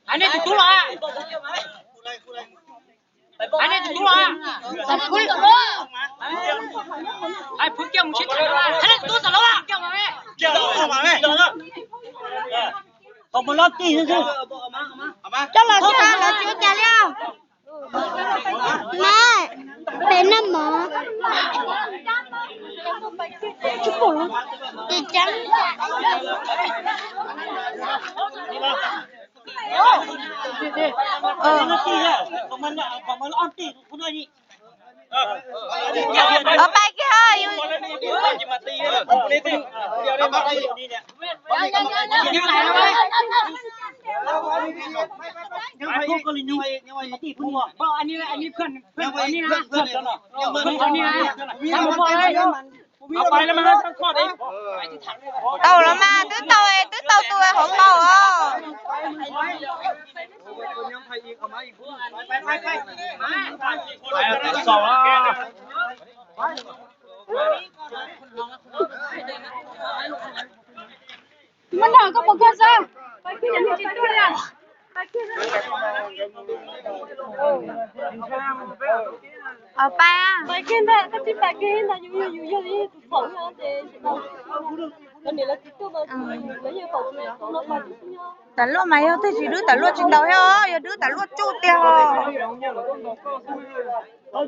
Hais nej tus tub los, hais nej tus tub los, hais phwv kiag mus sib tham, hais nej tus tub txog los, coj los sib tham los tsis ua cas li. Mas pem no mov, tis ceeb. Pais kiag. Tau los mas, twb tau, twb tau tus hauv paus os. Muab nrog koj mus kawg xwb. Pais, pais kiag ntag, koj tsis pais kiag ntag, yus yog yus yog li tus txhaum no ces tsis tau. Tam luaj mas yog twg tsis dwb, tam luaj tsis ntaus thiab os, yog dwb tam luaj tsuj tiag os. Leej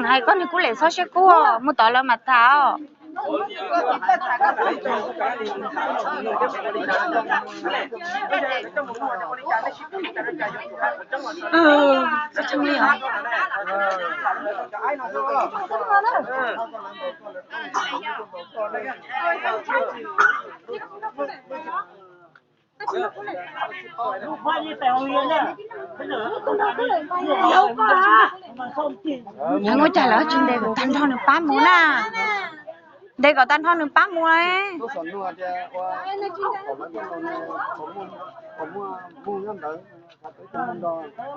hais koj niag Kub Lem txhob siab kub, mus tom lawv mam tham os. Heev ua cas lawv tsis ntes kom tag nrho nws pab mus na. Ntes kom tag nrho nws pab mus.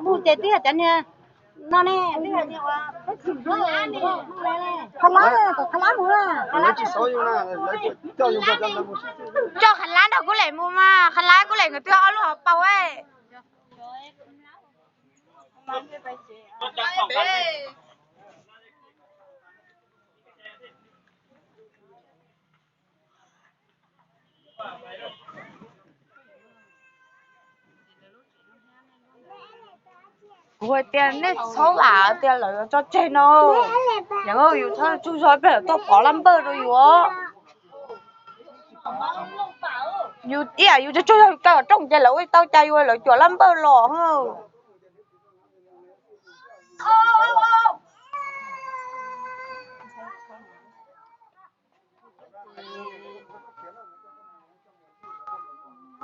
Mus ces twb yog cov niag no ne, twb yog tias ua peb tsis mus, Qhab Lab, kom Qhab Lab mus na. Coj Qhab Lab nrog Kub Lem mus mas, Qhab Lab Kub Lem nkawd twb ob lub hauv paus. Kuv hais tias nej txhob vam tias lawv tso tseg no. Yog yus txhob tsuj zog ib pliag lawv tuaj pov laj npawj rau yus. Yus tias yus tsuj zog yus kaw rooj ces lawv ua tau cas yus lawv cuam laj npawj los.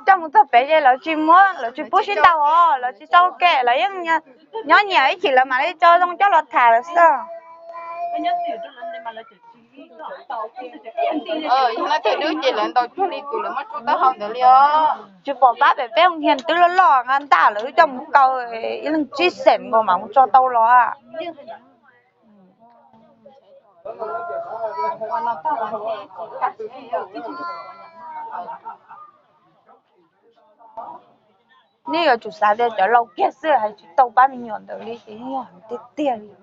Coj mus txog pem ces lawv tsis muab, lawv tsis pub sib ntaus os, lawv tsis tso kem, lawv yeej nyob nyias ib chim lawv mam li tso zoo coj los tham lawm xwb. Yog leej twg dwb ces lawv ntaus cuag li tus lawv muab tsuj taub hau ntawd li os. Tsis pom pab pem peb hoo hias twb loj loj nqa ntaj lawv wb coj mus kaw ib leeg tsib xees nkaus mam mus tso tau los. Nej yuav tsum xav tias cov laus kiag xwb hais tsis tau pab me nyuam ntawd li ces yog tiag tiag li.